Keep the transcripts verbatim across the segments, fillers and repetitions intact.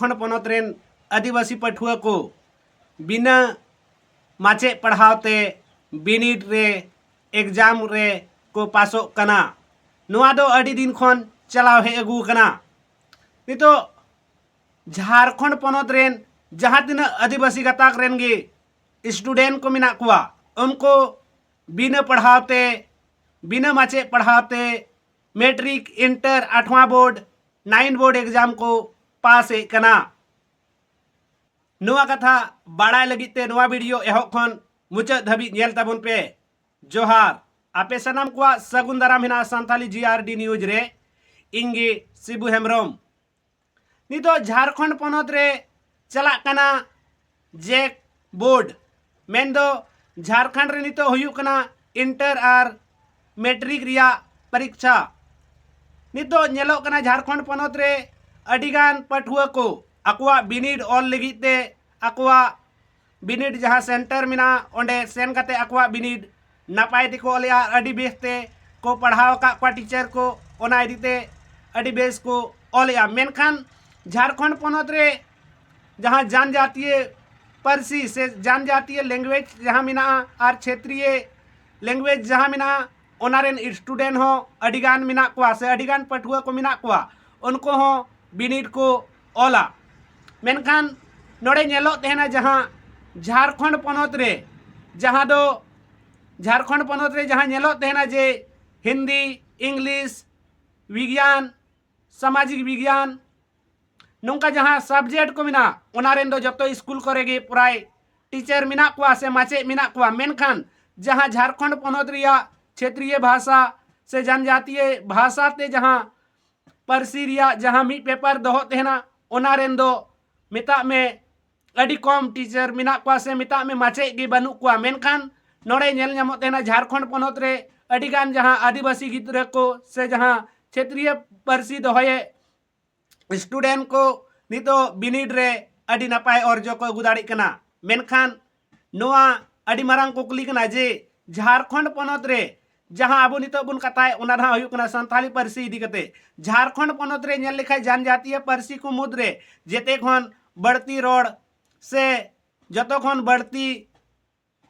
ᱡᱷᱟᱲᱠᱷᱚᱸᱰ ᱯᱚᱱᱚᱛ ᱨᱮᱱ ᱟᱹᱫᱤᱵᱟᱹᱥᱤ ᱯᱟᱹᱴᱷᱩᱣᱟᱹ ᱠᱚ ᱵᱤᱱᱟᱹ ᱢᱟᱪᱮᱫ ᱯᱟᱲᱦᱟᱣ ᱛᱮ ᱵᱤᱱᱤᱰ ᱨᱮ, ᱮᱠᱡᱟᱢ ᱨᱮ ᱠᱚ ᱯᱟᱥᱚᱜ ᱠᱟᱱᱟ᱾ ᱱᱚᱣᱟ ᱫᱚ ᱟᱹᱰᱤ ᱫᱤᱱ ᱠᱷᱚᱱ ᱪᱟᱞᱟᱣ ᱦᱮᱡ ᱟᱹᱜᱩ ᱟᱠᱟᱱᱟ᱾ ᱱᱤᱛᱚᱜ ᱡᱷᱟᱲᱠᱷᱚᱸᱰ ᱯᱚᱱᱚᱛ ᱨᱮᱱ ᱡᱟᱦᱟᱸ ᱛᱤᱱᱟᱹᱜ ᱟᱹᱫᱤᱵᱟᱹᱥᱤ ᱜᱟᱛᱟᱠ ᱨᱮᱱ ᱜᱮ ᱥᱴᱩᱰᱮᱱᱴ ᱠᱚ ᱢᱮᱱᱟᱜ ᱠᱚᱣᱟ, ᱩᱱᱠᱩ ᱵᱤᱱᱟᱹ ᱯᱟᱲᱦᱟᱣ ᱛᱮ, ᱵᱤᱱᱟᱹ ᱢᱟᱪᱮᱫ ᱯᱟᱲᱦᱟᱣ ᱛᱮ ᱢᱮᱴᱨᱤᱠ, ᱤᱱᱴᱟᱨ, ᱟᱴᱷᱣᱟ ᱵᱳᱨᱰ, ᱱᱟᱭᱤᱱ ᱵᱳᱨᱰ ᱮᱠᱡᱟᱢ ᱠᱚ ᱯᱟᱥᱮᱫ ᱠᱟᱱᱟ᱾ ᱱᱚᱣᱟ ᱠᱟᱛᱷᱟ ᱵᱟᱲᱟᱭ ᱞᱟᱹᱜᱤᱫ ᱛᱮ ᱱᱚᱣᱟ ᱵᱷᱤᱰᱤᱭᱳ ᱮᱦᱚᱵ ᱠᱷᱚᱱ ᱢᱩᱪᱟᱹᱫ ᱫᱷᱟᱹᱵᱤᱡ ᱧᱮᱞ ᱛᱟᱵᱚᱱ ᱯᱮ᱾ ᱡᱚᱦᱟᱨ, ᱟᱯᱮ ᱥᱟᱱᱟᱢ ᱠᱚᱣᱟᱜ ᱥᱟᱹᱜᱩᱱ ᱫᱟᱨᱟᱢ ᱦᱮᱱᱟᱜᱼᱟ ᱥᱟᱱᱛᱟᱞᱤ ᱡᱤ ᱟᱨ ᱰᱤ ᱱᱤᱭᱩᱡᱽ ᱨᱮ᱾ ᱤᱧ ᱜᱮ ᱥᱤᱵᱩ ᱦᱮᱢᱵᱨᱚᱢ᱾ ᱱᱤᱛᱚᱜ ᱡᱷᱟᱲᱠᱷᱚᱸᱰ ᱯᱚᱱᱚᱛ ᱨᱮ ᱪᱟᱞᱟᱜ ᱠᱟᱱᱟ ᱡᱮᱠ ᱵᱳᱨᱰ, ᱢᱮᱱᱫᱚ ᱡᱷᱟᱲᱠᱷᱚᱸᱰ ᱨᱮ ᱱᱤᱛᱚᱜ ᱦᱩᱭᱩᱜ ᱠᱟᱱᱟ ᱤᱱᱴᱟᱨ ᱟᱨ ᱢᱮᱴᱨᱤᱠ ᱨᱮᱭᱟᱜ ᱯᱚᱨᱤᱠᱪᱷᱟ᱾ ᱱᱤᱛᱚᱜ ᱧᱮᱞᱚᱜ ᱠᱟᱱᱟ ᱡᱷᱟᱲᱠᱷᱚᱸᱰ ᱯᱚᱱᱚᱛ ᱨᱮ ᱟᱹᱰᱤᱜᱟᱱ ᱯᱟᱹᱴᱷᱩᱣᱟᱹ ᱠᱚ ᱟᱠᱚᱣᱟᱜ ᱵᱤᱱᱤᱰ ᱚᱞ ᱞᱟᱹᱜᱤᱫ ᱛᱮ ᱟᱠᱚᱣᱟᱜ ᱵᱤᱱᱤᱰ ᱡᱟᱦᱟᱸ ᱥᱮᱱᱴᱟᱨ ᱢᱮᱱᱟᱜᱼᱟ, ᱚᱸᱰᱮ ᱥᱮᱱ ᱠᱟᱛᱮ ᱟᱠᱚᱣᱟᱜ ᱵᱤᱱᱤᱰ ᱱᱟᱯᱟᱭ ᱛᱮᱠᱚ ᱚᱞᱮᱜᱼᱟ, ᱟᱹᱰᱤ ᱵᱮᱥ ᱛᱮ ᱠᱚ ᱯᱟᱲᱦᱟᱣ ᱟᱠᱟᱫ ᱠᱚᱣᱟ ᱴᱤᱪᱟᱨ ᱠᱚ, ᱚᱱᱟ ᱤᱫᱤ ᱛᱮ ᱟᱹᱰᱤ ᱵᱮᱥ ᱠᱚ ᱚᱞᱮᱜᱼᱟ᱾ ᱢᱮᱱᱠᱷᱟᱱ ᱡᱷᱟᱲᱠᱷᱚᱸᱰ ᱯᱚᱱᱚᱛ ᱨᱮ ᱡᱟᱦᱟᱸ ᱡᱟᱱᱡᱟᱛᱤᱭᱚ ᱯᱟᱹᱨᱥᱤ ᱥᱮ ᱡᱟᱱᱡᱟᱛᱤᱭᱚ ᱞᱮᱝᱜᱩᱭᱮᱡᱽ ᱡᱟᱦᱟᱸ ᱢᱮᱱᱟᱜᱼᱟ ᱟᱨ ᱪᱷᱮᱛᱨᱤᱭᱚ ᱞᱮᱝᱜᱩᱭᱮᱡᱽ ᱡᱟᱦᱟᱸ ᱢᱮᱱᱟᱜᱼᱟ, ᱚᱱᱟ ᱨᱮᱱ ᱥᱴᱩᱰᱮᱱᱴ ᱦᱚᱸ ᱟᱹᱰᱤᱜᱟᱱ ᱢᱮᱱᱟᱜ ᱠᱚᱣᱟ ᱥᱮ ᱟᱹᱰᱤᱜᱟᱱ ᱯᱟᱹᱴᱷᱩᱣᱟᱹ ᱠᱚ ᱢᱮᱱᱟᱜ ᱠᱚᱣᱟ, ᱩᱱᱠᱩ ᱦᱚᱸ ᱵᱤᱱᱤᱰ ᱠᱚ ᱚᱞᱟ᱾ ᱢᱮᱱᱠᱷᱟᱱ ᱱᱚᱰᱮ ᱧᱮᱞᱚᱜ ᱛᱟᱦᱮᱱᱟ ᱡᱟᱦᱟᱸ ᱡᱷᱟᱲᱠᱷᱚᱸᱰ ᱯᱚᱱᱚᱛ ᱨᱮ, ᱡᱟᱦᱟᱸ ᱫᱚ ᱡᱷᱟᱲᱠᱷᱚᱸᱰ ᱯᱚᱱᱚᱛ ᱨᱮ ᱡᱟᱦᱟᱸ ᱧᱮᱞᱚᱜ ᱛᱟᱦᱮᱱᱟ ᱡᱮ ᱦᱤᱱᱫᱤ, ᱤᱝᱞᱤᱥ, ᱵᱤᱜᱽᱭᱟᱱ, ᱥᱟᱢᱟᱡᱤᱠ ᱵᱤᱜᱽᱭᱟᱱ, ᱱᱚᱝᱠᱟ ᱡᱟᱦᱟᱸ ᱥᱟᱵᱡᱮᱠᱴ ᱠᱚ ᱢᱮᱱᱟᱜᱼᱟ, ᱚᱱᱟ ᱨᱮᱱ ᱫᱚ ᱡᱚᱛᱚ ᱥᱠᱩᱞ ᱠᱚᱨᱮ ᱜᱮ ᱯᱨᱟᱭ ᱴᱤᱪᱟᱨ ᱢᱮᱱᱟᱜ ᱠᱚᱣᱟ ᱥᱮ ᱢᱟᱪᱮᱫ ᱢᱮᱱᱟᱜ ᱠᱚᱣᱟ᱾ ᱢᱮᱱᱠᱷᱟᱱ ᱡᱟᱦᱟᱸ ᱡᱷᱟᱲᱠᱷᱚᱸᱰ ᱯᱚᱱᱚᱛ ᱨᱮᱭᱟᱜ ᱪᱷᱮᱛᱨᱤᱭᱚ ᱵᱷᱟᱥᱟ ᱥᱮ ᱡᱟᱱᱡᱟᱛᱤᱭᱚ ᱵᱷᱟᱥᱟ ᱛᱮ ᱡᱟᱦᱟᱸ ᱯᱟᱹᱨᱥᱤ ᱨᱮᱭᱟᱜ ᱡᱟᱦᱟᱸ ᱢᱤᱫ ᱯᱮᱯᱟᱨ ᱫᱚᱦᱚᱜ ᱛᱟᱦᱮᱱᱟ, ᱚᱱᱟ ᱨᱮᱱ ᱫᱚ ᱢᱮᱛᱟᱜ ᱢᱮ ᱟᱹᱰᱤ ᱠᱚᱢ ᱴᱤᱪᱟᱨ ᱢᱮᱱᱟᱜ ᱠᱚᱣᱟ ᱥᱮ ᱢᱮᱛᱟᱜ ᱢᱮ ᱢᱟᱪᱮᱫ ᱜᱮ ᱵᱟᱹᱱᱩᱜ ᱠᱚᱣᱟ᱾ ᱢᱮᱱᱠᱷᱟᱱ ᱱᱚᱰᱮ ᱧᱮᱞ ᱧᱟᱢᱚᱜ ᱛᱟᱦᱮᱱᱟ ᱡᱷᱟᱲᱠᱷᱚᱸᱰ ᱯᱚᱱᱚᱛ ᱨᱮ ᱟᱹᱰᱤᱜᱟᱱ ᱡᱟᱦᱟᱸ ᱟᱹᱫᱤᱵᱟᱹᱥᱤ ᱜᱤᱫᱽᱨᱟᱹ ᱠᱚ ᱥᱮ ᱡᱟᱦᱟᱸ ᱪᱷᱮᱛᱨᱤᱭᱚ ᱯᱟᱹᱨᱥᱤ ᱫᱚᱦᱚᱭᱮᱫ ᱥᱴᱩᱰᱮᱱᱴ ᱠᱚ ᱱᱤᱛᱚᱜ ᱵᱤᱱᱤᱰ ᱨᱮ ᱟᱹᱰᱤ ᱱᱟᱯᱟᱭ ᱚᱨᱡᱚ ᱠᱚ ᱟᱹᱜᱩ ᱫᱟᱲᱮᱭᱟᱜ ᱠᱟᱱᱟ᱾ ᱢᱮᱱᱠᱷᱟᱱ ᱱᱚᱣᱟ ᱟᱹᱰᱤ ᱢᱟᱨᱟᱝ ᱠᱩᱠᱞᱤ ᱠᱟᱱᱟ ᱡᱮ ᱡᱷᱟᱲᱠᱷᱚᱸᱰ ᱯᱚᱱᱚᱛ ᱨᱮ ᱡᱟᱦᱟᱸ ᱟᱵᱚ ᱱᱤᱛᱚᱜ ᱵᱚᱱ ᱠᱟᱛᱷᱟᱭ, ᱚᱱᱟ ᱫᱚ ᱦᱟᱸᱜ ᱦᱩᱭᱩᱜ ᱠᱟᱱᱟ ᱥᱟᱱᱛᱟᱲᱤ ᱯᱟᱹᱨᱥᱤ ᱤᱫᱤ ᱠᱟᱛᱮ᱾ ᱡᱷᱟᱲᱠᱷᱚᱸᱰ ᱯᱚᱱᱚᱛ ᱨᱮ ᱧᱮᱞ ᱞᱮᱠᱷᱟᱱ ᱡᱟᱱᱡᱟᱛᱤᱭᱚ ᱯᱟᱹᱨᱥᱤ ᱠᱚ ᱢᱩᱫᱽᱨᱮ ᱡᱮᱛᱮ ᱠᱷᱚᱱ ᱵᱟᱹᱲᱛᱤ ᱨᱚᱲ ᱥᱮ ᱡᱚᱛᱚ ᱠᱷᱚᱱ ᱵᱟᱹᱲᱛᱤ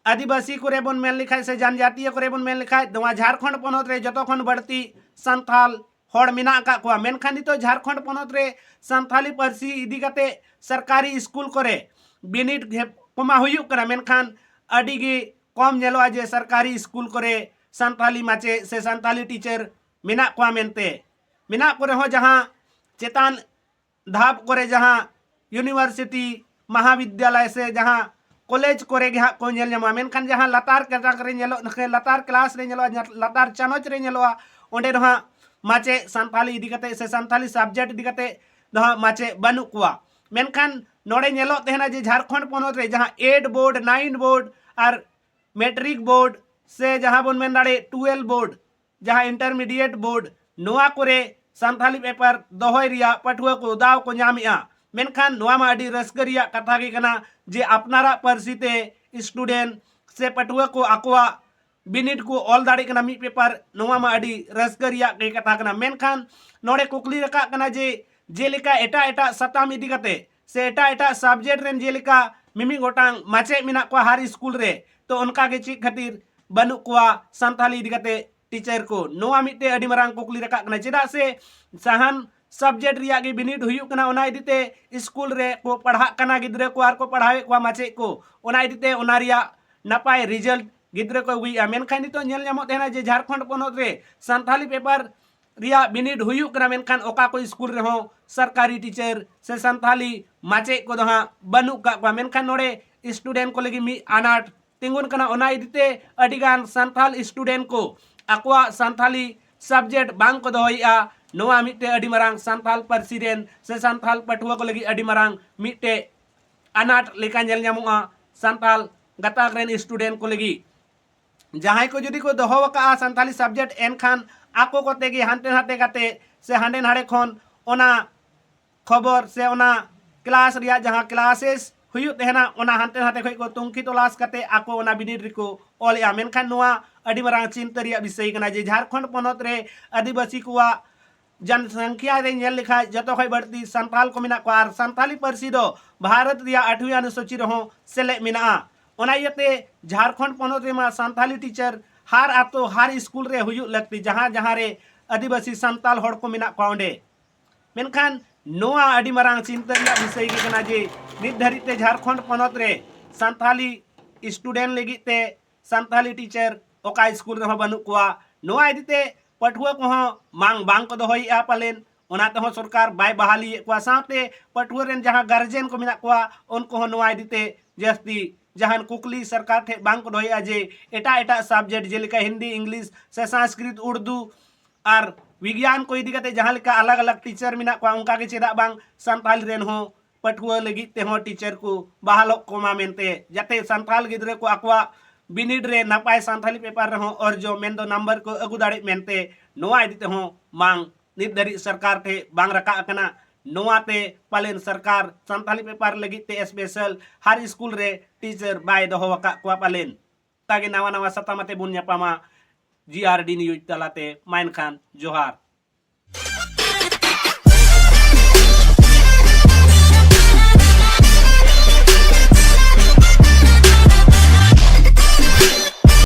ᱟᱹᱫᱤᱵᱟᱹᱥᱤ ᱠᱚᱨᱮ ᱵᱚᱱ ᱢᱮᱱ ᱞᱮᱠᱷᱟᱱ ᱥᱮ ᱡᱟᱱᱡᱟᱛᱤᱭᱚ ᱠᱚᱨᱮ ᱵᱚᱱ ᱢᱮᱱ ᱞᱮᱠᱷᱟᱱ, ᱱᱚᱣᱟ ᱡᱷᱟᱲᱠᱷᱚᱸᱰ ᱯᱚᱱᱚᱛ ᱨᱮ ᱡᱚᱛᱚ ᱠᱷᱚᱱ ᱵᱟᱹᱲᱛᱤ ᱥᱟᱱᱛᱟᱞ ᱦᱚᱲ ᱢᱮᱱᱟᱜ ᱟᱠᱟᱫ ᱠᱚᱣᱟ᱾ ᱢᱮᱱᱠᱷᱟᱱ ᱱᱤᱛᱚᱜ ᱡᱷᱟᱲᱠᱷᱚᱸᱰ ᱯᱚᱱᱚᱛ ᱨᱮ ᱥᱟᱱᱛᱟᱞᱤ ᱯᱟᱹᱨᱥᱤ ᱤᱫᱤ ᱠᱟᱛᱮ ᱥᱚᱨᱠᱟᱨᱤ ᱥᱠᱩᱞ ᱠᱚᱨᱮ ᱵᱤᱱᱤᱰ ᱜᱮ ᱠᱚᱢᱟ ᱦᱩᱭᱩᱜ ᱠᱟᱱᱟ, ᱢᱮᱱᱠᱷᱟᱱ ᱟᱹᱰᱤ ᱜᱮ ᱠᱚᱢ ᱧᱮᱞᱚᱜᱼᱟ ᱡᱮ ᱥᱚᱨᱠᱟᱨᱤ ᱥᱠᱩᱞ ᱠᱚᱨᱮ ᱥᱟᱱᱛᱟᱞᱤ ᱢᱟᱪᱮᱫ ᱥᱮ ᱥᱟᱱᱛᱟᱞᱤ ᱴᱤᱪᱟᱨ ᱢᱮᱱᱟᱜ ᱠᱚᱣᱟ ᱢᱮᱱᱛᱮ᱾ ᱢᱮᱱᱟᱜ ᱠᱚ ᱨᱮᱦᱚᱸ ᱡᱟᱦᱟᱸ ᱪᱮᱛᱟᱱ ᱫᱷᱟᱯ ᱠᱚᱨᱮ ᱡᱟᱦᱟᱸ ᱤᱭᱩᱱᱤᱵᱷᱟᱨᱥᱤᱴᱤ, ᱢᱟᱦᱟ ᱵᱤᱫᱽᱭᱟᱞᱚᱭ ᱥᱮ ᱡᱟᱦᱟᱸ ᱠᱚᱞᱮᱡᱽ ᱠᱚᱨᱮ ᱜᱮ ᱦᱟᱸᱜ ᱠᱚ ᱧᱮᱞ ᱧᱟᱢᱚᱜᱼᱟ᱾ ᱢᱮᱱᱠᱷᱟᱱ ᱡᱟᱦᱟᱸ ᱞᱟᱛᱟᱨ ᱠᱟᱛᱟᱠ ᱨᱮ ᱧᱮᱞᱚᱜ, ᱞᱟᱛᱟᱨ ᱠᱞᱟᱥ ᱨᱮ ᱧᱮᱞᱚᱜᱼᱟ, ᱞᱟᱛᱟᱨ ᱪᱟᱱᱟᱪ ᱨᱮ ᱧᱮᱞᱚᱜᱼᱟ, ᱚᱸᱰᱮ ᱫᱚ ᱦᱟᱸᱜ ᱢᱟᱪᱮᱫ ᱥᱟᱱᱛᱟᱞᱤ ᱤᱫᱤ ᱠᱟᱛᱮ ᱥᱮ ᱥᱟᱱᱛᱟᱞᱤ ᱥᱟᱵᱡᱮᱠᱴ ᱤᱫᱤ ᱠᱟᱛᱮ ᱫᱚ ᱦᱟᱸᱜ ᱢᱟᱪᱮᱫ ᱵᱟᱹᱱᱩᱜ ᱠᱚᱣᱟ᱾ ᱢᱮᱱᱠᱷᱟᱱ ᱱᱚᱰᱮ ᱧᱮᱞᱚᱜ ᱛᱟᱦᱮᱱᱟ ᱡᱮ ᱡᱷᱟᱲᱠᱷᱚᱸᱰ ᱯᱚᱱᱚᱛ ᱨᱮ ᱡᱟᱦᱟᱸ ᱮᱭᱤᱴ ᱵᱳᱨᱰ, ᱱᱟᱭᱤᱱ ᱵᱳᱨᱰ ᱟᱨ ᱢᱮᱴᱨᱤᱠ ᱵᱳᱨᱰ ᱥᱮ ᱡᱟᱦᱟᱸ ᱵᱚᱱ ᱢᱮᱱ ᱫᱟᱲᱮᱭᱟᱜ ᱴᱩᱭᱮᱞᱵᱷ ᱵᱳᱨᱰ, ᱡᱟᱦᱟᱸ ᱤᱱᱴᱟᱨᱢᱤᱰᱤᱭᱮᱴ ᱵᱳᱨᱰ, ᱱᱚᱣᱟ ᱠᱚᱨᱮ ᱥᱟᱱᱛᱟᱞᱤ ᱯᱮᱯᱟᱨ ᱫᱚᱦᱚᱭ ᱨᱮᱭᱟᱜ ᱯᱟᱹᱴᱷᱩᱣᱟᱹ ᱠᱚ ᱫᱟᱣ ᱠᱚ ᱧᱟᱢᱮᱜᱼᱟ᱾ ᱢᱮᱱᱠᱷᱟᱱ ᱱᱚᱣᱟ ᱢᱟ ᱟᱹᱰᱤ ᱨᱟᱹᱥᱠᱟᱹ ᱨᱮᱭᱟᱜ ᱠᱟᱛᱷᱟ ᱜᱮ ᱠᱟᱱᱟ ᱡᱮ ᱟᱯᱱᱟᱨᱟᱜ ᱯᱟᱹᱨᱥᱤ ᱛᱮ ᱥᱴᱩᱰᱮᱱᱴ ᱥᱮ ᱯᱟᱹᱴᱷᱩᱣᱟᱹ ᱠᱚ ᱟᱠᱚᱣᱟᱜ ᱵᱤᱱᱤᱰ ᱠᱚ ᱚᱞ ᱫᱟᱲᱮᱭᱟᱜ ᱠᱟᱱᱟ ᱢᱤᱫ ᱯᱮᱯᱟᱨ, ᱱᱚᱣᱟ ᱢᱟ ᱟᱹᱰᱤ ᱨᱟᱹᱥᱠᱟᱹ ᱨᱮᱭᱟᱜ ᱜᱮ ᱠᱟᱛᱷᱟ ᱠᱟᱱᱟ᱾ ᱢᱮᱱᱠᱷᱟᱱ ᱱᱚᱰᱮ ᱠᱩᱠᱞᱤ ᱨᱟᱠᱟᱵ ᱠᱟᱱᱟ ᱡᱮ ᱡᱮᱞᱮᱠᱟ ᱮᱴᱟᱜ ᱮᱴᱟᱜ ᱥᱟᱛᱟᱢ ᱤᱫᱤ ᱠᱟᱛᱮ ᱥᱮ ᱮᱴᱟᱜ ᱮᱴᱟᱜ ᱥᱟᱵᱡᱮᱠᱴ ᱨᱮᱱ ᱡᱮᱞᱮᱠᱟ ᱢᱤᱢᱤᱫ ᱜᱚᱴᱟᱝ ᱢᱟᱪᱮᱫ ᱢᱮᱱᱟᱜ ᱠᱚᱣᱟ ᱦᱟᱨ ᱥᱠᱩᱞ ᱨᱮ, ᱛᱚ ᱚᱱᱠᱟ ᱜᱮ ᱪᱮᱫ ᱠᱷᱟᱹᱛᱤᱨ ᱵᱟᱹᱱᱩᱜ ᱠᱚᱣᱟ ᱥᱟᱱᱛᱟᱞᱤ ᱤᱫᱤ ᱠᱟᱛᱮ ᱴᱤᱪᱟᱨ ᱠᱚ? ᱱᱚᱣᱟ ᱢᱤᱫᱴᱮᱡ ᱟᱹᱰᱤ ᱢᱟᱨᱟᱝ ᱠᱩᱠᱞᱤ ᱨᱟᱠᱟᱵ ᱠᱟᱱᱟ᱾ ᱪᱮᱫᱟᱜ ᱥᱮ ᱥᱟᱦᱟᱱ ᱥᱟᱵᱡᱮᱠᱴ ᱨᱮᱭᱟᱜ ᱜᱮ ᱵᱤᱱᱤᱰ ᱦᱩᱭᱩᱜ ᱠᱟᱱᱟ, ᱚᱱᱟ ᱤᱫᱤ ᱛᱮ ᱥᱠᱩᱞ ᱨᱮ ᱠᱚ ᱯᱟᱲᱦᱟᱜ ᱠᱟᱱᱟ ᱜᱤᱫᱽᱨᱟᱹ ᱠᱚ ᱟᱨ ᱠᱚ ᱯᱟᱲᱦᱟᱣᱮᱫ ᱠᱚᱣᱟ ᱢᱟᱪᱮᱫ ᱠᱚ, ᱚᱱᱟ ᱤᱫᱤ ᱛᱮ ᱚᱱᱟ ᱨᱮᱭᱟᱜ ᱱᱟᱯᱟᱭ ᱨᱤᱡᱟᱞᱴ ᱜᱤᱫᱽᱨᱟᱹ ᱠᱚ ᱟᱹᱜᱩᱭᱮᱫᱼᱟ᱾ ᱢᱮᱱᱠᱷᱟᱱ ᱱᱤᱛᱚᱜ ᱧᱮᱞ ᱧᱟᱢᱚᱜ ᱛᱟᱦᱮᱱᱟ ᱡᱮ ᱡᱷᱟᱲᱠᱷᱚᱸᱰ ᱯᱚᱱᱚᱛ ᱨᱮ ᱥᱟᱱᱛᱟᱞᱤ ᱯᱮᱯᱟᱨ ᱨᱮᱭᱟᱜ ᱵᱤᱱᱤᱰ ᱦᱩᱭᱩᱜ ᱠᱟᱱᱟ, ᱢᱮᱱᱠᱷᱟᱱ ᱚᱠᱟ ᱠᱚ ᱥᱠᱩᱞ ᱨᱮᱦᱚᱸ ᱥᱚᱨᱠᱟᱨᱤ ᱴᱤᱪᱟᱨ ᱥᱮ ᱥᱟᱱᱛᱟᱞᱤ ᱢᱟᱪᱮᱫ ᱠᱚᱫᱚ ᱦᱟᱸᱜ ᱵᱟᱹᱱᱩᱜ ᱠᱟᱜ ᱠᱚᱣᱟ᱾ ᱢᱮᱱᱠᱷᱟᱱ ᱱᱚᱰᱮ ᱥᱴᱩᱰᱮᱱᱴ ᱠᱚ ᱞᱟᱹᱜᱤᱫ ᱢᱤᱫ ᱟᱱᱟᱴ ᱛᱤᱸᱜᱩᱱ ᱠᱟᱱᱟ᱾ ᱚᱱᱟ ᱤᱫᱤ ᱛᱮ ᱟᱹᱰᱤ ᱜᱟᱱ ᱥᱟᱱᱛᱟᱞ ᱥᱴᱩᱰᱮᱱᱴ ᱠᱚ ᱟᱠᱚᱣᱟᱜ ᱥᱟᱱᱛᱟᱞᱤ ᱥᱟᱵᱡᱮᱠᱴ ᱵᱟᱝ ᱠᱚ ᱫᱚᱦᱚᱭᱮᱫᱼᱟ᱾ ᱱᱚᱣᱟ ᱢᱤᱫᱴᱮᱡ ᱟᱹᱰᱤ ᱢᱟᱨᱟᱝ ᱥᱟᱱᱛᱟᱞ ᱯᱟᱹᱨᱥᱤ ᱨᱮᱱ ᱥᱮ ᱥᱟᱱᱛᱟᱞ ᱯᱟᱹᱴᱷᱩᱣᱟᱹ ᱠᱚ ᱞᱟᱹᱜᱤᱫ ᱟᱹᱰᱤ ᱢᱟᱨᱟᱝ ᱢᱤᱫᱴᱮᱡ ᱟᱱᱟᱴ ᱞᱮᱠᱟ ᱧᱮᱞ ᱧᱟᱢᱚᱜᱼᱟ ᱥᱟᱱᱛᱟᱞ ᱜᱟᱛᱟᱠ ᱨᱮᱱ ᱥᱴᱩᱰᱮᱱᱴ ᱠᱚ ᱞᱟᱹᱜᱤᱫ᱾ ᱡᱟᱦᱟᱸᱭ ᱠᱚ ᱡᱩᱫᱤ ᱠᱚ ᱫᱚᱦᱚ ᱟᱠᱟᱫᱼᱟ ᱥᱟᱱᱛᱟᱞᱤ ᱥᱟᱵᱡᱮᱠᱴ, ᱮᱱᱠᱷᱟᱱ ᱟᱠᱚ ᱠᱚᱛᱮ ᱜᱮ ᱦᱟᱱᱛᱮ ᱱᱟᱛᱮ ᱠᱟᱛᱮ ᱥᱮ ᱦᱟᱸᱰᱮ ᱱᱟᱰᱮ ᱠᱷᱚᱱ ᱚᱱᱟ ᱠᱷᱚᱵᱚᱨ ᱥᱮ ᱚᱱᱟ ᱠᱞᱟᱥ ᱨᱮᱭᱟᱜ ᱡᱟᱦᱟᱸ ᱠᱞᱟᱥᱮᱥ ᱦᱩᱭᱩᱜ ᱛᱟᱦᱮᱱᱟ, ᱚᱱᱟ ᱦᱟᱱᱛᱮ ᱱᱟᱛᱮ ᱠᱷᱚᱱ ᱠᱚ ᱛᱩᱝᱠᱷᱤ ᱛᱚᱞᱟᱥ ᱠᱟᱛᱮ ᱟᱠᱚ ᱚᱱᱟ ᱵᱤᱱᱤᱰ ᱨᱮᱠᱚ ᱚᱞᱮᱜᱼᱟ᱾ ᱢᱮᱱᱠᱷᱟᱱ ᱱᱚᱣᱟ ᱟᱹᱰᱤ ᱢᱟᱨᱟᱝ ᱪᱤᱱᱛᱟᱹ ᱨᱮᱭᱟᱜ ᱵᱤᱥᱚᱭ ᱠᱟᱱᱟ ᱡᱮ ᱡᱷᱟᱲᱠᱷᱚᱸᱰ ᱯᱚᱱᱚᱛ ᱨᱮ ᱟᱹᱫᱤᱵᱟᱹᱥᱤ ᱠᱚᱣᱟᱜ ᱡᱚᱱᱥᱚᱝᱠᱷᱭᱟ ᱨᱮ ᱧᱮᱞ ᱞᱮᱠᱷᱟᱱ ᱡᱚᱛᱚ ᱠᱷᱚᱱ ᱵᱟᱹᱲᱛᱤ ᱥᱟᱱᱛᱟᱞ ᱠᱚ ᱢᱮᱱᱟᱜ ᱠᱚᱣᱟ ᱟᱨ ᱥᱟᱱᱛᱟᱞᱤ ᱯᱟᱹᱨᱥᱤ ᱫᱚ ᱵᱷᱟᱨᱚᱛ ᱨᱮᱭᱟᱜ ᱟᱴᱷᱣᱤ ᱚᱱᱩᱥᱩᱪᱤ ᱨᱮᱦᱚᱸ ᱥᱮᱞᱮᱫ ᱢᱮᱱᱟᱜᱼᱟ᱾ ᱚᱱᱟ ᱤᱭᱟᱹᱛᱮ ᱡᱷᱟᱲᱠᱷᱚᱸᱰ ᱯᱚᱱᱚᱛ ᱨᱮᱢᱟ ᱥᱟᱱᱛᱟᱞᱤ ᱴᱤᱪᱟᱨ ᱦᱟᱨ ᱟᱛᱳ ᱦᱟᱨ ᱥᱠᱩᱞ ᱨᱮ ᱦᱩᱭᱩᱜ ᱞᱟᱹᱠᱛᱤ, ᱡᱟᱦᱟᱸ ᱡᱟᱦᱟᱸ ᱨᱮ ᱟᱹᱫᱤᱵᱟᱹᱥᱤ ᱥᱟᱱᱛᱟᱞ ᱦᱚᱲ ᱠᱚ ᱢᱮᱱᱟᱜ ᱠᱚᱣᱟ ᱚᱸᱰᱮ᱾ ᱢᱮᱱᱠᱷᱟᱱ ᱱᱚᱣᱟ ᱟᱹᱰᱤ ᱢᱟᱨᱟᱝ ᱪᱤᱱᱛᱟᱹ ᱨᱮᱭᱟᱜ ᱵᱤᱥᱚᱭ ᱜᱮ ᱠᱟᱱᱟ ᱡᱮ ᱱᱤᱛ ᱫᱷᱟᱹᱨᱤᱡ ᱛᱮ ᱡᱷᱟᱲᱠᱷᱚᱸᱰ ᱯᱚᱱᱚᱛ ᱨᱮ ᱥᱟᱱᱛᱟᱞᱤ ᱥᱴᱩᱰᱮᱱᱴ ᱞᱟᱹᱜᱤᱫ ᱛᱮ ᱥᱟᱱᱛᱟᱞᱤ ᱴᱤᱪᱟᱨ ᱚᱠᱟ ᱥᱠᱩᱞ ᱨᱮᱦᱚᱸ ᱵᱟᱹᱱᱩᱜ ᱠᱚᱣᱟ᱾ ᱱᱚᱣᱟ ᱤᱫᱤ ᱛᱮ ᱯᱟᱹᱴᱷᱩᱣᱟᱹ ᱠᱚᱦᱚᱸ ᱢᱟᱝ ᱵᱟᱝ ᱠᱚ ᱫᱚᱦᱚᱭᱮᱫᱼᱟ ᱯᱟᱞᱮᱱ, ᱚᱱᱟ ᱛᱮᱦᱚᱸ ᱥᱚᱨᱠᱟᱨ ᱵᱟᱭ ᱵᱟᱦᱟᱞᱤᱭᱮᱫ ᱠᱚᱣᱟ᱾ ᱥᱟᱶᱛᱮ ᱯᱟᱹᱴᱷᱩᱣᱟᱹ ᱨᱮᱱ ᱡᱟᱦᱟᱸ ᱜᱟᱨᱡᱮᱱ ᱠᱚ ᱢᱮᱱᱟᱜ ᱠᱚᱣᱟ, ᱩᱱᱠᱩ ᱦᱚᱸ ᱱᱚᱣᱟ ᱤᱫᱤ ᱛᱮ ᱡᱟᱹᱥᱛᱤ ᱡᱟᱦᱟᱱ ᱠᱩᱠᱞᱤ ᱥᱚᱨᱠᱟᱨ ᱴᱷᱮᱱ ᱵᱟᱝ ᱠᱚ ᱫᱚᱦᱚᱭᱮᱫᱼᱟ ᱡᱮ ᱮᱴᱟᱜ ᱮᱴᱟᱜ ᱥᱟᱵᱡᱮᱠᱴ ᱡᱮᱞᱮᱠᱟ ᱦᱤᱱᱫᱤ, ᱤᱝᱞᱤᱥ ᱥᱮ ᱥᱚᱝᱥᱠᱨᱤᱛ, ᱩᱨᱫᱩ ᱟᱨ ᱵᱤᱜᱽᱭᱟᱱ ᱠᱚ ᱤᱫᱤ ᱠᱟᱛᱮ ᱡᱟᱦᱟᱸ ᱞᱮᱠᱟ ᱟᱞᱟᱜᱽ ᱟᱞᱟᱜᱽ ᱴᱤᱪᱟᱨ ᱢᱮᱱᱟᱜ ᱠᱚᱣᱟ, ᱚᱱᱠᱟ ᱜᱮ ᱪᱮᱫᱟᱜ ᱵᱟᱝ ᱥᱟᱱᱛᱟᱞᱤ ᱨᱮᱱ ᱦᱚᱸ ᱯᱟᱹᱴᱷᱩᱣᱟᱹ ᱞᱟᱹᱜᱤᱫ ᱛᱮᱦᱚᱸ ᱴᱤᱪᱟᱨ ᱠᱚ ᱵᱟᱦᱟᱞᱚᱜ ᱠᱚᱢᱟ ᱢᱮᱱᱛᱮ, ᱡᱟᱛᱮ ᱥᱟᱱᱛᱟᱞ ᱜᱤᱫᱽᱨᱟᱹ ᱠᱚ ᱟᱠᱚᱣᱟᱜ ᱵᱤᱱᱤᱰ ᱨᱮ ᱱᱟᱯᱟᱭ ᱥᱟᱱᱛᱟᱞᱤ ᱯᱮᱯᱟᱨ ᱨᱮᱦᱚᱸ ᱚᱨᱡᱚ ᱢᱮᱱᱫᱚ ᱱᱟᱢᱵᱟᱨ ᱠᱚ ᱟᱹᱜᱩ ᱫᱟᱲᱮᱜ ᱢᱮᱱᱛᱮ, ᱱᱚᱣᱟ ᱤᱫᱤ ᱛᱮᱦᱚᱸ ᱢᱟᱝ ᱱᱤᱛ ᱫᱷᱟᱹᱨᱤᱡ ᱥᱚᱨᱠᱟᱨ ᱴᱷᱮᱱ ᱵᱟᱝ ᱨᱟᱠᱟᱵ ᱟᱠᱟᱱᱟ᱾ ᱱᱚᱣᱟᱛᱮ ᱯᱟᱞᱮᱱ ᱥᱚᱨᱠᱟᱨ ᱥᱟᱱᱛᱟᱞᱤ ᱯᱮᱯᱟᱨ ᱞᱟᱹᱜᱤᱫ ᱛᱮ ᱥᱯᱮᱥᱟᱞ ᱦᱟᱨ ᱥᱠᱩᱞ ᱨᱮ ᱴᱤᱪᱟᱨ ᱵᱟᱭ ᱫᱚᱦᱚ ᱟᱠᱟᱫ ᱠᱚᱣᱟ ᱯᱟᱞᱮᱱ᱾ ᱚᱱᱠᱟᱜᱮ ᱱᱟᱣᱟ ᱱᱟᱣᱟ ᱥᱟᱛᱟᱢ ᱟᱛᱮ ᱵᱚᱱ ᱧᱟᱯᱟᱢᱟ ᱡᱤ ᱟᱨ ᱰᱤ ᱱᱤᱭᱩᱡᱽ ᱛᱟᱞᱟᱛᱮ᱾ ᱢᱟ ᱮᱱᱠᱷᱟᱱ ᱡᱚᱦᱟᱨ᱾